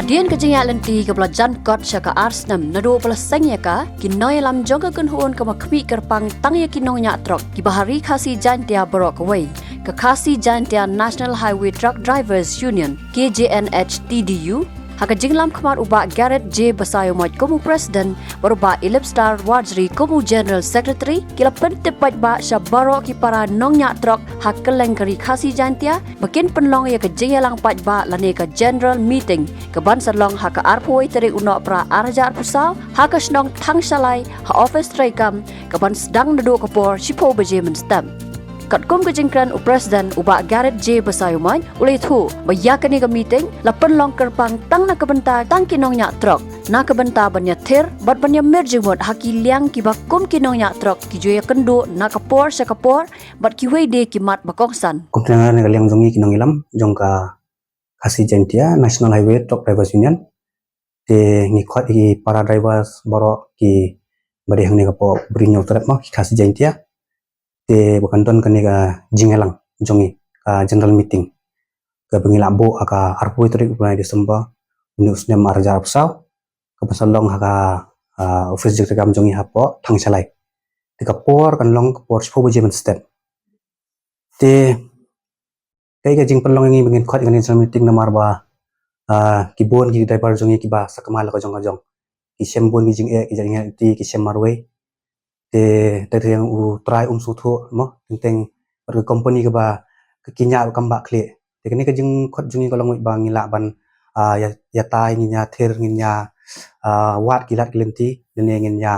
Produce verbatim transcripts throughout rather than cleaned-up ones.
Hadien ka jingïaid lynti kaba la jan kot sha ka ar snem naduh ba la seng ïa ka, ki nongïalam jong ka kynhun kam khmih kyrpang tang ïa ki nongñiah trok kiba ha Ri Khasi Jaintia baroh kawei. Ka Khasi Jaintia National Highway Truck Drivers Union, K J N H T D U, ha ka jingïalam khmat u Bah Garrett J Basaiawmoit kum u President bad u Bah Elipstar Warjri kum u General Secretary, ki la pyntip paidbah sha baroh ki para nongñiah trok ha kylleng ka Ri Khasi Jaintia ba kin pynlong ïa ka jingïalang paidbah lane ka General Meeting kaban sa long ha ka arphew tarik u Nohprah ar hajar arphew saw ha ka shnong Thangshalai, ha office treikam, kaban sdang naduh ka por shiphew baje mynstep. Katkum ka jingkren u President u Bah Garrett J Basaiawmoit u la ïathuh ba ïa kane ka meeting la pynlong kyrpang tang na ka bynta tang ki nongñiah trok, na ka bynta ban ïathir bad ban ïamir jingmut ha ki liang kiba kum ki nongñiah trok ki ju ïakynduh na ka por sha ka por bad kiwei de ki mat ba kongsan. Kum tnga na ka liang jong ngi ki nongïalam jong ka Khasi Jaintia National Highway Truck Drivers Union, te ngi khot ïa ki para drivers baroh kiba dei hangne ka pdeng Bri Hynñiewtrep mo, ki Khasi Jaintia. Te ba kan don kane ka jingïalang jong ngi, ka general meeting, kaba ngi la buh ha ka arphew tarik u bnai December une u snem ar hajar arphew saw, kaban sa long ha ka, ah, office treikam jong ngi hapoh Thangshalai. Te ka por kan long ka por shiphew baje mynstep. Te kaei ka jingpynlong ïa ngi ba ngin khot ïa kane ka general meeting namar ba, ah, ki bun ki driver jong ngi kiba sakma la ka jong ka jong, ki shem bun ki jingeh, ki jingeh lynti, ki shem marwei. Te teng teng u trai um sngewthuh mo, teng teng bad ka company kaba ka kiñiah kam bah khlieh. Te kane ka jingkhot jong ngi ka long ba ngi lah ban, ah, ïa, ïatai, ngin ïathir, ngin ïa, ah, wad ki lad ki lynti, lane ngin ïa,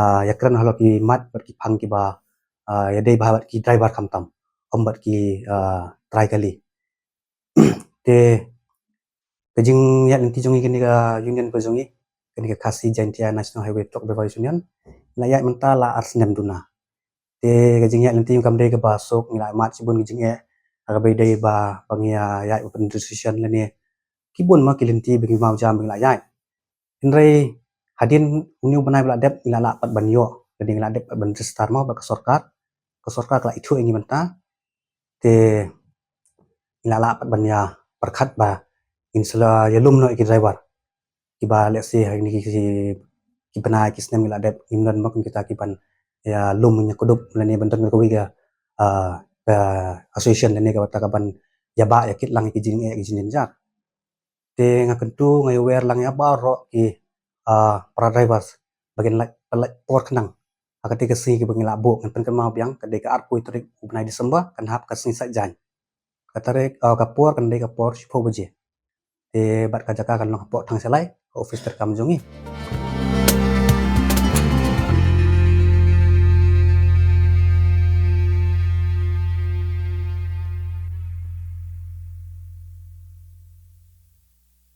ah, ïakren halor ki mat bad ki phang kiba, ah, ïadei bha bad ki driver khamtam, ym bad ki, ah, trai kali. Te ka jingïaid lynti jong ngi kane ka union ka jong ngi, kane ka Khasi Jaintia National Highway Truck Drivers Union, la ïaid mynta la ar snem duna. Te ka jingïaid lynti kam dei kaba suk, ngi la mad shibun ki jingeh, ha kaba dei ba, ba ngi ïa, ïaid ban decision lane ki bun ma ki lynti ba ngi mawjam ba ngi la ïaid. Hynrei hadien une u bnai ba la dep ngi la lah pat ban ïoh, lane ngi la dep pat ban register mo bad ka sorkar. Ka sorkar ka la ithuh ïa ngi mynta. Te ngi la lah pat ban ïa pyrkhat ba ngin sa la ïa lum noh ïa ki driver. Kiba let's say ha kine ki, ki, ki bnai ki snem ngi la dep ngim don ma kum kita kiban ïa lum, ngin ïa kdup lane ban don kawei ka, ah, ka association lane kaba ta kaban ïa ba ïa kit lang ïa ki jingeh, ïa ki jingjynjar. Te nga kyntu nga ïa wer lang ïa baroh ki, ah, para drivers ba kin lait, lait por khnang ha kata ka sngi kaba ngi la buh. Ngan pynkynmaw biang, ka dei ka arphew tarik u bnai December, kan hap ka sngi Saitjaiñ. Ka tarik, ah, ka por kan dei ka por shiphew baje. Te bad ka jaka kan long hapoh Thangshalai, ka office treikam jong ngi.